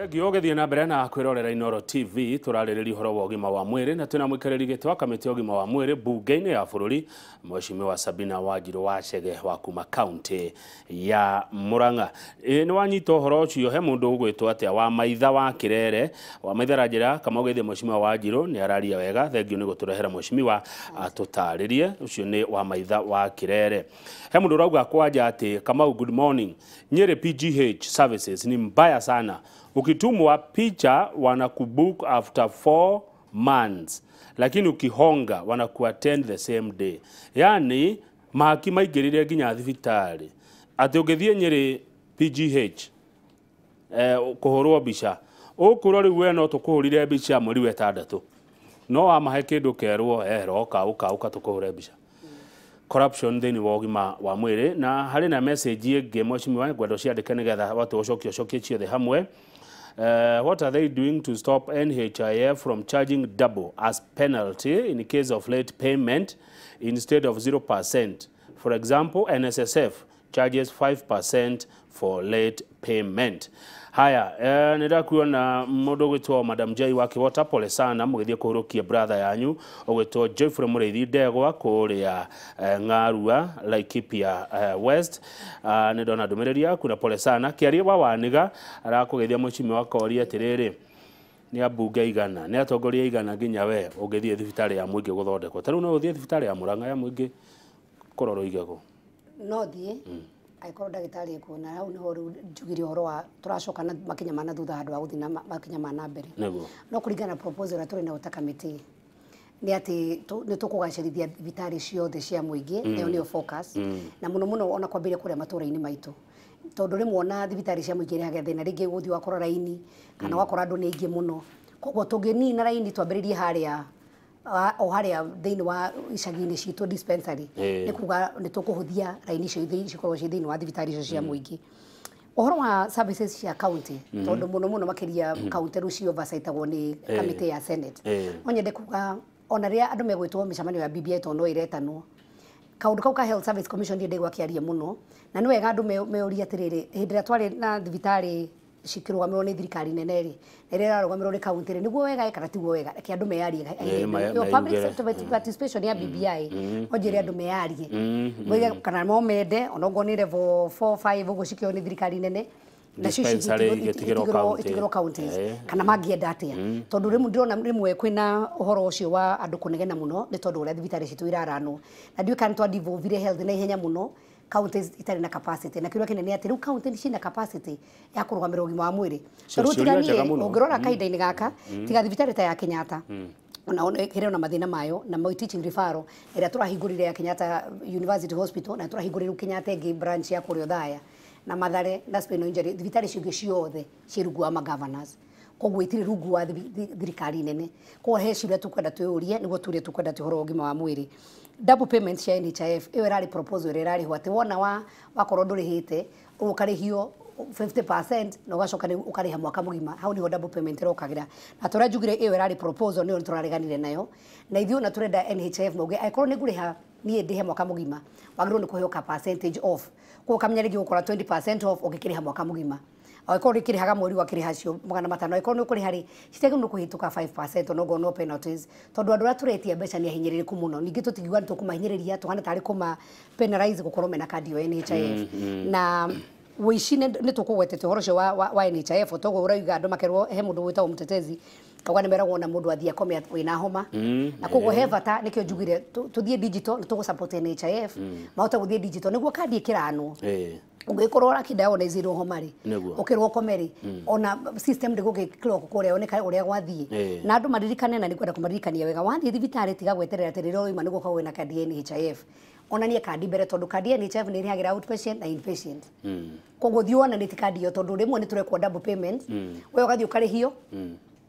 Thengio ũgĩthiĩ na mbere na kwĩrorera Inooro TV, tũrarĩrĩria ũhoro wa ũgima wa mwĩrĩ na twĩna mũikarĩri gĩtĩ wa kamĩtĩ ya ũgima wa mwĩrĩ mbunge-inĩ ya bũrũri, Mheshimiwa Sabina Wanjiru wa Chege wa kuma kaunti ya Murang'a. Nĩ wanyita ũhoro ũcio, he mũndũ ũgwĩtwo atĩa wa Maitha wa Kĩrere, wa Maitha aranjĩra kama ũgeithie Mheshimiwa Wanjiru nĩ araria wega, thengio nĩ gũtũrehera Mheshimiwa atũtarĩrie. Ũcio nĩ wa Maitha wa Kĩrere. He mũndũ ũrauga kwanja atĩ Kamau, good morning. Nyeri PGH services ni mbaya sana. Ukitumwa picha wanakubook after 4 months, lakini ukihonga wanakuattend the same day. Yani mahaki maingĩrire nginya thibitarĩ atĩ ũngĩthiĩ Nyeri PGH kũhũrwo mbica ũkũrwo rĩu we no tũkũhũrire mbica mweri wa ĩtandatũ, no wamahe kĩndũ kerwo roka ũka ũka tũkũhũre mbica. Corruption thĩinĩ wa ũgima wa mwĩrĩ. Na harĩ na message ĩngĩ mheshimiwa ngwenda ũciandĩke nĩgetha watu ũcokie ũcokie ciothe hamwe. What are they doing to stop NHIF from charging double as penalty in case of late payment instead of 0%? For example, NSSF charges 5% for late payment. Haya, nĩndakuona mũndũ ũgwĩtwo Madam J wa Kĩwota, pole sana mũgĩthiĩ kũhũrũkia brother yanyu ũgwĩtwo Geoffrey Mũrĩithi Ndegwa kũrĩa Ng'arua, Laikipia West. Nĩndona ndũmĩrĩri yaku na pole sana. Kĩarie wa Waniga arakũgeithia mheshimiwa akoria atĩrĩrĩ, nĩ ambunge igana, nĩ atongoria igana nginya we ũngĩthiĩ thibitarĩ ya mũingĩ gũthondekwo. Ta rĩu no ũthiĩ thibitarĩ ya Murang'a ya mũingĩ kũrorwo igego? No thiĩ angĩkorwo ndagĩtarĩ ekuona. Hau nĩho rĩu njugire ũhoro wa tũracoka na makinya ma na thutha handũ ha gũthiĩ na makinya ma na mbere. Nĩguo. No kũringana na proposal ĩrĩa tũrĩ nayo ta kamĩtĩ nĩ atĩ nĩ tũkũgacĩrithia thibitarĩ ciothe cia mũingĩ, ĩyo nĩyo focus, na mũno mũno ona kwambĩrĩria kũrĩa matũra-inĩ maitũ, tondũ rĩmwe ona thibitarĩ cia mũingĩ irehaga thĩna, rĩngĩ gũthiĩ wakora raini kana wakora andũ nĩ aingĩ mũno. Koguo tũngĩnina raini twambĩrĩrie harĩa o harĩa thĩinĩ wa icagi-inĩ citũ dispensary, nĩ kuga nĩ tũkũhũthia raini icio cikorwo ciĩ thĩinĩ wa thibitarĩ icio cia mũingĩ. Ũhoro wa services cia county, tondũ mũno mũno makĩria county rĩu ci oversight-agwo nĩ kamĩtĩ ya Senate, no nyende kuga ona rĩrĩa andũ megwĩtwo mĩcemanio ya BBI, tondũ no ĩretanwo kaũndũ kau ka Health Service Commission, ndiĩ ndaigua akĩaria mũno, na nĩ wega andũ meũrie atĩrĩrĩ, hĩndĩ ĩrĩa twarĩ na thibitarĩ cikĩrũgamĩrĩrwo nĩ thirikari nene rĩ, na ĩrĩa ĩrarũgamĩrĩrwo nĩ county rĩ, nĩguo wega kana tiguo wega? Reke andũ meyarie. Ĩyo public meyugĩre. Sector participation ya BBI, no njĩre andũ meyarie moige kana no mende onokorwo nĩ level 4 5 ũguo cikĩoywo nĩ thirikari nene nacio ici Dispensary igĩtigĩrwo county. Itigĩrwo counties kana mangĩenda atĩa, tondũ rĩmwe ndĩrona rĩmwe kwĩna ũhoro ũcio wa andũ kũnegena mũno nĩ tondũ ũrĩa thibitarĩ citũ iraranwo, na ndiũĩ kana nĩ twa health na ihenya mũno counties itarĩ na capacity, na kĩũria kĩnene atĩ rĩu county ciĩna capacity ya kũrũgamĩrĩra ũgima wa mwĩrĩ? Cio Tondũ ciũria tiga njega niĩ mũno. Ũngĩrora kahinda-inĩ gaka, tiga thibitarĩ ta ya Kenyatta ona ĩrĩ ona mathĩna mayo na Moi Teaching Referral ĩrĩa tũrahingũrire ya Kenyatta University Hospital, na tũrahingũrire rĩu Kenyatta ĩngĩ branch ya kũrĩa Othaya na Mathare na spinal injury, thibitarĩ icio ingĩ ciothe ciĩ rungu wa magovernors, koguo itirĩ rungu wa thirikari nene. Koguo he ciũria tũkwenda twĩyũrie nĩguo turie tũkwenda atĩ ũhoro wa ũgima wa mwĩrĩ, double payment cia NHIF, ĩyo ĩrarĩ proposal ĩrĩa ĩrarĩhwo atĩ wona wa wakorwo ndũrĩhĩte ũkarĩhio 50% na ũgacoka rĩu ũkarĩha mwaka mũgima. Hau nĩho double payment ĩrokagĩra, na tũrĩa njugire ĩyo ĩrarĩ proposal nĩyo tũrareganire nayo, na ithuĩ ona tũrenda NHIF mauge angĩkorwo nĩ ngũrĩha niĩ ndĩhe mwaka mũgima, wagĩrĩirwo nĩ kũheo ka percentage off, koguo ũkamenya rĩngĩ ũgũkora 20% off ũngĩkĩrĩha mwaka mũgima. Angĩkorwo ũrĩkĩrĩhaga mweri ũgakĩrĩha cio 500, angĩkorwo nĩ ũkũrĩha rĩ, citiagĩrĩirwo nĩ kũhĩtũka 5% onokorwo no penalties, tondũ andũ arĩa tũretia mbeca nĩ ahinyĩrĩrĩku mũno. Ningĩ tũtingiuga nĩ tũkũmahinyĩrĩria tũhane tarĩ kũma penalize gũkorwo mena kandi ĩyo ya NHIF. Na wĩici nĩ tũkũgwetete ũhoro ũcio wa NHIF, toguo ũrauga andũ makerwo he mũndũ wĩtagwo mũtetezi kauga nĩ meragwo na mũndũ athiĩ akome wĩna homa, na koguo he bata nĩkĩo njugire tũthiĩ digital, nĩ tũgũ support NHIF mahote gũthiĩ digital nĩguo kandi ĩkĩranwo ũngĩkorwo ũrakĩdiagnosirwo homa rĩ, ũkĩrwo ũkome rĩ, ona system ndĩgũgĩkĩrwo kũrĩa yoneka ũrĩa gwathiĩ. Na andũ maririkane, na nĩngwenda kũmaririkania wega, wathiĩ thibitarĩ tiga gweterera atĩ rĩrĩa ũroima nĩguo ũkorwo wĩna kandi ya NHIF. Onanie kandi mbere, tondũ kandi ya NHIF nĩ ĩrĩhagĩra outpatient na inpatient. Koguo thiĩ wonanĩtie kandi ĩyo, tondũ rĩmwe nĩ tũrekwo double payment, we ũgathiĩ ũkarĩhio,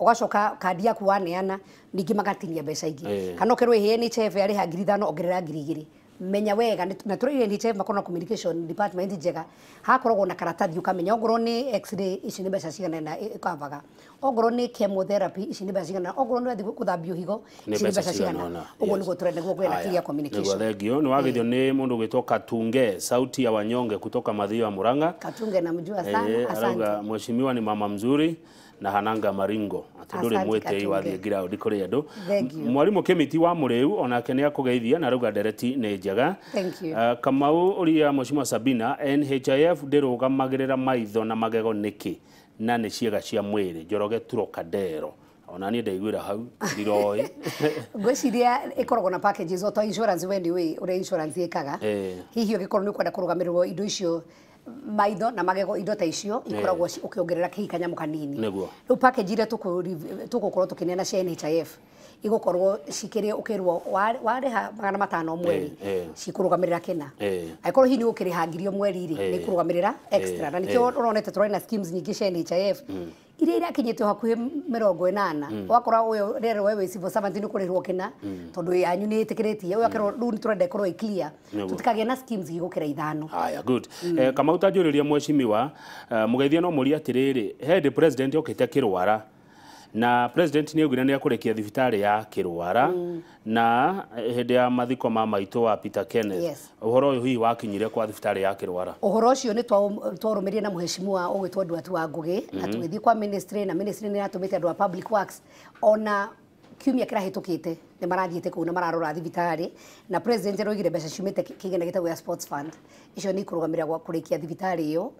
ũgacoka kandi yaku waneana ningĩ magatinia mbeca ingĩ, kana ũkerwo ĩhĩ NHIF yarĩha 5,000, ongerera 2,000. Menya wega na tũrĩ NHIF makorwo na communication department njega, hakoragwo na karatathi ũkamenya ongorwo nĩ x-ray ici nĩ mbeca cigana na ĩkavaga, ongorwo nĩ chemotherapy ici nĩ mbeca cigana, ongorwo nĩ ũrathiĩ gũthambio higo ici nĩ mbeca cigana. Ũguo nĩguo tũrenda, nĩguo kwĩna clear communication. Nĩguo, thengio. Nĩ wagithio nĩ mũndũ ũgwĩtwo Katunge, sauti ya wanyonge kutoka Mathio ya Murang'a. Katunge namjua sana, asante. Arauga mheshimiwa ni mama mzuri na hananga maringo atĩ ndũrĩ mwĩtĩi wathiĩ ground kũrĩ andũ. Mwarimũ Kĩmiti wa Mũrĩu onake nĩ akũgeithia na arauga ndereti nĩ njega. Thank you. Kamau ũria mheshimiwa Sabina, NHIF ndĩrũgamagĩrĩra maitho na magego nĩkĩ na nĩ ciĩga cia mwĩrĩ? Njoroge Trocadero. Ona niĩ ndaiguĩra hau ndiroĩ. Ngwĩciria ĩkoragwo na packages o ta insurance, we nĩ ũrĩa insurance ĩkaga. Hihi ũngĩkorwo nĩ ũkwenda kũrũgamĩrĩrwo indo icio, maitho na magego, indo ta icio ikoragwo ũkĩongerera kĩhi kanyamũ kanini. Rĩu package iria tũgũkorwo tũkĩneana cia NHIF igũkorwo cikĩrĩ ũkĩrwo warĩha 500 mweri cikũrũgamĩrĩra kĩna, angĩkorwo hihi nĩ ũkĩrĩha 1,000 mweri rĩ, nĩ ikũrũgamĩrĩra extra. Na nĩkĩo ũronete tũrarĩ na schemes nyingĩ cia NHIF iria irakinyĩte hakuhĩ 80, wakora ũyũ rero wewe civil servant nĩ kũrĩhwo kĩna tondũ yanyu nĩ ĩtĩkĩrĩtie ũyũ akerwo. Rĩu nĩ tũrenda ĩkorwo ĩ clear, tũtikagĩe na schemes igũkĩra 5. Haya, good. Kamau tanjũrĩria mheshimiwa mũgeithia no mũrie atĩrĩrĩ, he hĩndĩ president okĩte Kĩrwara na president nĩ augire nĩ akũrĩkia thibitarĩ ya Kĩrwara na hĩndĩ ya mathiko ma maitũ wa Peter Kenneth. Ũhoro ũyũ hihi wakinyire kwa thibitarĩ ya Kĩrwara? Ũhoro ũcio nĩ twarũmĩrire na mheshimiwa ũgwĩtwo Nduati wa Ngũgĩ na tũgĩthiĩ kwa ministry, na ministry nĩ ĩratũmĩte andũ a public works, ona kiumia kĩrahĩtũkĩte nĩ marathiĩte kũu na mararora thibitarĩ, na president aroigire mbeca ciumĩte kĩgĩna gĩtagwo ya sports fund icio nĩ ikũrũgamĩrĩra gwa kũrĩkia thibitarĩ ĩyo.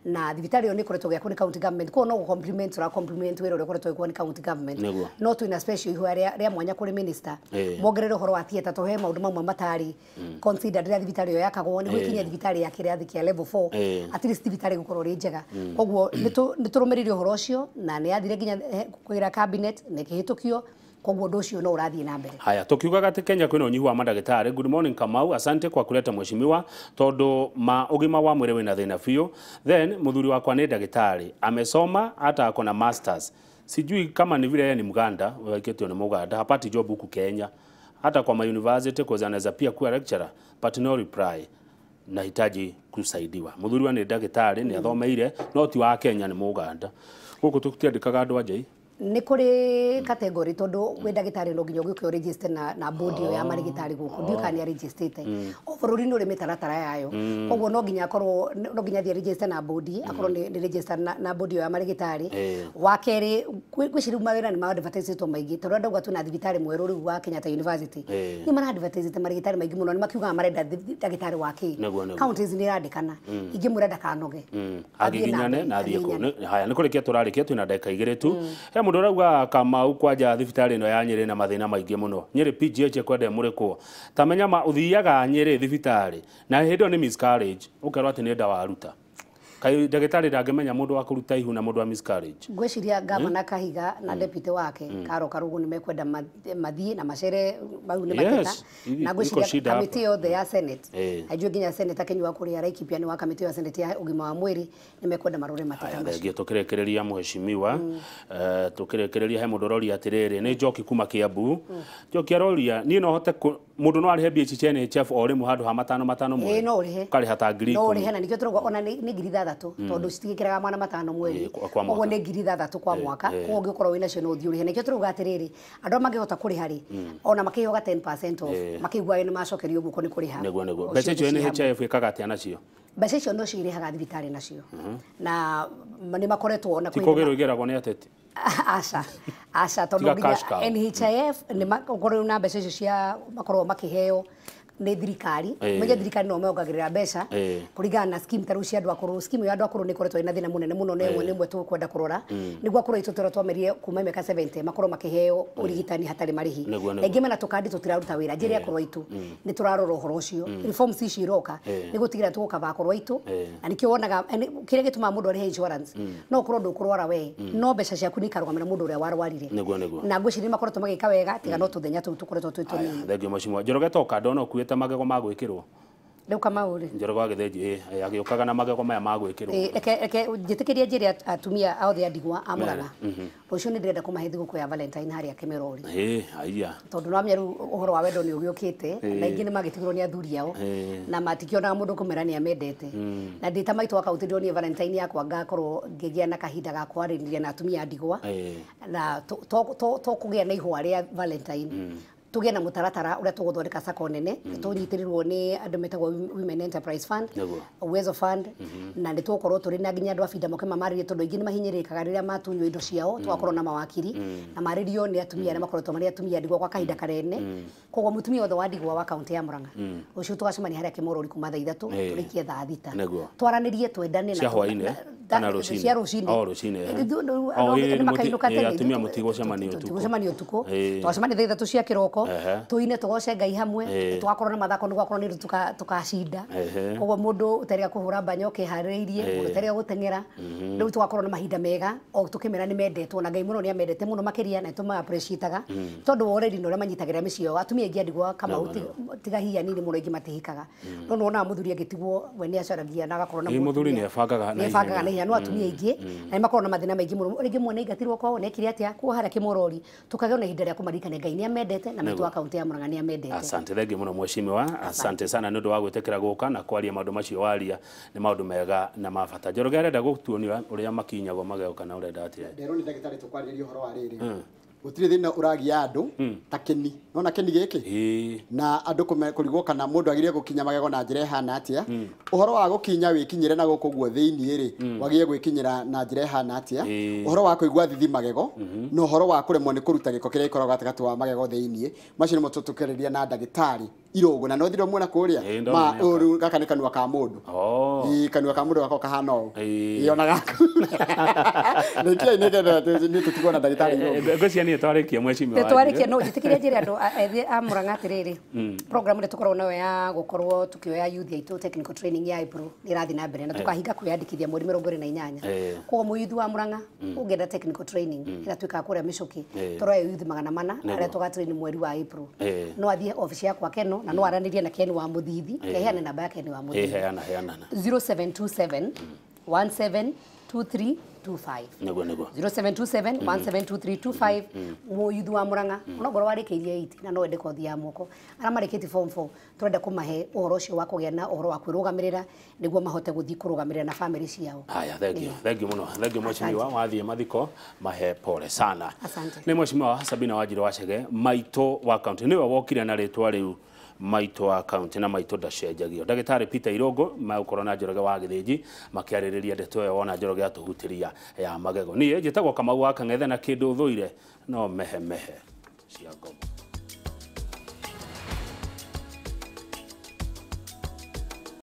Na thibitarĩ ĩyo nĩ ĩkoretwo gĩakwo nĩ county government, koguo no gũ-compliment tũra compliment wĩra ũrĩa ũkoretwo ũgĩkwo nĩ county government. No twĩna special ihoya rĩa mwanya kũrĩ minister mongerere ũhoro wa theatre, tũhe maũndũ mamwe matarĩ considered rĩrĩa thibitarĩ ĩyo yakagwo, nĩguo ĩkinye thibitarĩ ya kĩrathi kĩa level 4, at least thibitarĩ ĩgũkorwo ĩrĩ njega. Koguo nĩ tũrũmĩrĩire ũhoro ũcio na nĩ yathire nginya kũgĩra cabinet na ĩkĩhĩtũkio, koguo ũndũ ũcio no ũrathiĩ na mbere. Haya, tukiugaga atĩ Kenya kwĩna ũnyihu wa mandagĩtarĩ. Good morning Kamau, asante kwa kuleta mheshimiwa tondũ ma ũgima wa mwĩrĩ wĩna thĩna biũ. Then mũthuri wakwa nĩ ndagĩtarĩ, amesoma hata ako na masters, sijui kama ni vile yeye ni Muganda, waiketio ni Muganda, hapati job huku Kenya hata kwa ma university kwa anaweza pia kuwa lecturer but no reply, nahitaji kusaidiwa. Mũthuri wa nĩ ndagĩtarĩ, nĩ athomeire no ti wa Kenya, nĩ Muganda. Gũkũ tũtiandĩkaga andũ a nja. Nĩ kũrĩ category tondũ wĩ ndagĩtarĩ no nginya ũgĩũke ũregister na board ĩyo ya marĩgĩtarĩ gũkũ, ndiũĩ kana nĩ arĩgĩstĩte. O bũrũri nĩ ũrĩ mĩtaratara yayo, koguo no nginya akorwo no nginya athiĩ register na board, akorwo nĩ register na board ĩyo ya marĩgĩtarĩ. Wa kerĩ, ngwĩciria rĩu mawĩra nĩ ma-advertisĩtwo maingĩ, tondũ ndauga twĩna thibitarĩ mwerũ rĩu wa Kenyatta University, nĩ mara-advertisĩte marĩgĩtarĩ maingĩ mũno, nĩ makiugaga marenda ndagĩtarĩ wa kĩ. Counties nĩ irandĩkana, ingĩmwĩra ndakanoge, agiginyane na athiĩ kũu. Haya, nĩ kũrĩkia tũrarĩkia, twĩna ndagĩka 2 tu. He mũndũ ũrauga Kamau kwanja thibitarĩ ĩno ya Nyĩrĩ na mathĩna maingĩ mũno. Nyĩrĩ PGH kwenda mũrĩkwo. Ta menya ma ũthiaga Nyĩrĩ thibitarĩ na hĩndĩ ĩyo nĩ miscarriage, ũkerwo atĩ nĩ ndawa aruta. Kaĩ ndagĩtarĩ ndangĩmenya mũndũ wa kũruta ihu na mũndũ wa miscarriage? Ngwĩciria gavana Kahiga na deputy wake Karo Karugu nĩ mekwenda mathiĩ na macere mau nĩ mateta, na ngwĩciria kamĩtĩ yothe ya Senate, aijuĩ nginya Senator Kinyua kũrĩa Laikipia nĩ wa kamĩtĩ ya Senate ya ũgima wa mwĩrĩ, nĩ mekwenda marore mateta macio. Thengio. Tũkĩrĩkĩrĩria mheshimiwa, tũkĩrĩkĩrĩria he mũndũ ũroria atĩrĩrĩ, nĩ Njoki kuma Kiambu. Njoki aroria niĩ no hote mũndũ no arĩhe mbia ici cia NHIF o rĩmwe handũ ha 5 5 mweri? No ũrĩhe. Ũkarĩha ta 10,000. No ũrĩhe, na nĩkĩo tũrauga ona nĩ 6,000 tondũ citigĩkĩraga 500 mweri, koguo nĩ 6,000 kwa mwaka, koguo ũngĩkorwo wĩna cio no ũthiĩ ũrĩhe. Nĩkĩo tũrauga atĩrĩrĩ, andũ arĩa mangĩhota kũrĩha rĩ, ona makĩheo ga 10% off, makĩiguaga nĩ macokerio guoko nĩ kũrĩha. Nĩguo nĩguo. Mbeca icio NHIF ĩkaga atĩa nacio? Mbeca icio no cio irĩhaga thibitarĩ nacio, na nĩ makoretwo ona Ti kũgĩrwo igeragwo nĩ ateti? Aca, aca, tondũ nginya NHIF nĩ makorwo na mbeca icio cia makorwo makĩheo nĩ thirikari. Menye thirikari no mongagĩrĩra mbeca kũringana na scheme ta rĩu cia andũ akũrũ. Scheme ya andũ akũrũ nĩ ĩkoretwo ĩna thĩna mũnene mũno, na ĩmwe nĩ ĩmwe tũkwenda kũrora nĩguo akũrũ aitũ tũrĩa twamerire kuma mĩaka 70 makorwo makĩheo ũrigitani hatarĩ marĩhi. Aingĩ mena tũkandi tũtiraruta wĩra, njĩre akũrũ aitũ nĩ tũrarora ũhoro ũcio. Reforms ici iroka nĩ gũtigĩrĩra tũgũkaba akũrũ aitũ, na nĩkĩo wonaga kĩrĩa gĩtũmaga mũndũ arĩhe insurance, no ũkorwo ndũkũrwara we, no mbeca ciaku nĩ ikarũgamĩra mũndũ ũrĩa warwarire. Na ngwĩciria nĩ makoretwo magĩka wega, tiga no tũthenya tũu tũkoretwo twĩ tũnini. Thengio mheshimiwa. Njoroge toka ndona ũkuĩte magego ma gwĩkĩrwo. Rĩu Kamau rĩ Njoroge wa Gĩthĩnji agĩũkaga na magego maya ma gwĩkĩrwo. Reke njĩtĩkĩrie njĩre atumia othe a ndigwa a Murang'a rũciũ nĩ ndĩrenda kũmahe thigũkũ ya Valentine harĩa Kĩmerori. Haiya. Tondũ nĩwamenya rĩu ũhoro wa wendo nĩ ũgĩũkĩte na aingĩ nĩ magĩtigirwo nĩ athuri ao na matikĩonaga mũndũ kũmera nĩ amendete. Na ndĩ ta maitũ wa kaũntĩ ndĩronire Valentine yakwa ngakorwo ngĩgĩa na kahinda ga kwaranĩria na atumia a ndigwa na to kũgĩa na ihũa rĩa Valentine. Tũgĩe na mũtaratara ũrĩa tũgũthondeka sacco nene tũnyitĩrĩrwo nĩ andũ metagwo Women Enterprise Fund, Uwezo Fund, na nĩ tũgũkorwo tũrĩ na nginya andũ a Binda moke mamarĩrie tondũ aingĩ nĩ mahinyĩrĩrĩkaga rĩrĩa matunywo indo ciao. Tũgakorwo na mawakiri na marĩrio nĩ atumia arĩa makoretwo marĩ atumia ndigwa kwa kahinda karene. Koguo mũtumia wothe wa ndigwa wa kaũntĩ ya Murang'a rũciũ tũgacemania harĩa Kĩmorori kuma thaa 3 tũrĩkie thaa 6 twaranĩrie twendane na kana rũcinĩ cia rũcinĩ. Rũcinĩ. Nĩ makainũka tene. Atumia mũtigũcemania ũtukũ. Tũtigũcemania ũtukũ. Twacemania thaa 3 cia kĩroko tuine tugoce Ngai hamwe tugakorwo na mathako nĩ gwakorwo nĩ tukacinda. Koguo mũndũ ũtarĩga kũhũra mbanya ũkĩharĩrĩirie, mũndũ ũtarĩga gũteng'era, rĩu tugakorwo na mahinda mega o tũkĩmera nĩ mendetwo na Ngai mũno nĩ amendete mũno makĩria na tũma appreciate-aga tondũ wa ũreri na ũrĩa manyitagĩrĩra mĩciĩ yao. Atumia aingĩ a ndigwa Kamau tiga hinya nini mũno aingĩ matihikaga, no nĩwonaga mũthuri angĩtigwo we nĩ acaragia na agakorwo na mũthuri nĩ ebangaga na ihenya. No atumia aingĩ na nĩ makoragwo na mathĩna maingĩ mũno, rĩngĩ mwana aingatirwo kwao nĩ ekire atĩa kuo harĩa Kĩmorori tũkagĩa na ihinda rĩa kũmaririkana Ngai nĩ amendete na maitũ wa kaunti ya Murang'a nĩ amendete. Asante thengi mũno mheshimiwa, asante sana nĩ ũndũ wa gwĩtĩkĩra gũka na kwaria maũndũ macio waria nĩ maũndũ mega na ma bata. Njoroge arenda gũtuonia ũrĩa makinyagwo magego kana ũrenda atĩa? Nderwo nĩ ndagĩtarĩ tũkwarĩrĩria ũhoro wa rĩrĩ. Gũtirĩ thĩna ũragia andũ ta kĩni. Nona kĩni gĩkĩ na andũ kũrigwo kana mũndũ agĩrĩire gũkinya magego na njĩra ĩhana atĩa. Ũhoro wa gũkinya wĩkinyĩre na gũkũ guo thĩinĩ rĩ wagĩrĩire gwĩkinyĩra na njĩra ĩhana atĩa. Ũhoro wa kũigua thithi magego na ũhoro wa kũremwo nĩ kũruta gĩko kĩrĩa gĩkoragwo gatagatĩ wa magego thĩinĩ, macio nĩmo tũtũkĩrĩria na ndagĩtarĩ Irũngũ. Na no thiro muona kũrĩa ma gaka nĩ kanua ka mũndũ. Kanua ka mũndũ gako kahana ũũ. Ona gaku nĩkĩo nĩgetha nĩ tũtigwo na ndagĩtarĩ Irũngũ. Ngwĩciria niĩ twarĩkia mheshimiwa. Twarĩkia no njĩtĩkĩrie njĩre andũ ethĩ a Murang'a atĩrĩrĩ, program ĩrĩa tũkoragwo nayo ya gũkorwo tũkĩoya youth aitũ technical training ya April nĩ ĩrathiĩ na mbere na tũkahinga kwĩyandĩkithia mweri 28. Koguo mũyuthi wa Murang'a ũngĩenda technical training ĩrĩa twĩkaga kũrĩa Mĩcũkĩ, tũroya youth 400 arĩa tũgatrain mweri wa April. No athiĩ obici yakwa Keno na no aranĩrie na Ken wa Mũthithi, keheane namba ya Ken wa Mũthithi. Heana heana. 0727 172325. Nĩguo nĩguo. 0727 172325. Mũyuthi wa Murang'a ona ngorwo warĩkĩirie 8 na no wende kothi ya moko, arĩa marĩkĩtie form 4 tũrenda kũmahe ũhoro ũcio wa kũgĩa na ũhoro wa kwĩrũgamĩrĩra nĩguo mahote gũthiĩ kũrũgamĩrĩra na family ciao. Haya, thank you. Thank you mũno. Thank you mheshimiwa, wathiĩ mathiko mahe pole sana. Asante. Nĩ mheshimiwa Sabina Wanjiru wa Chege, maitũ wa kaunti, nĩwe wokire na rĩtwa rĩu maitũ wa kaunti na maitũ ndacenjagio. Ndagĩtarĩ Peter Irũngũ magũkorwo na Njoroge wa Gĩthĩnji makĩarĩrĩria ndeto ĩyo wona Njoroge atũhutĩria ya magego. Niĩ njĩtagwo Kamau wa Kang'ethe na kĩndũ thũire no mehemehe cia ngoma.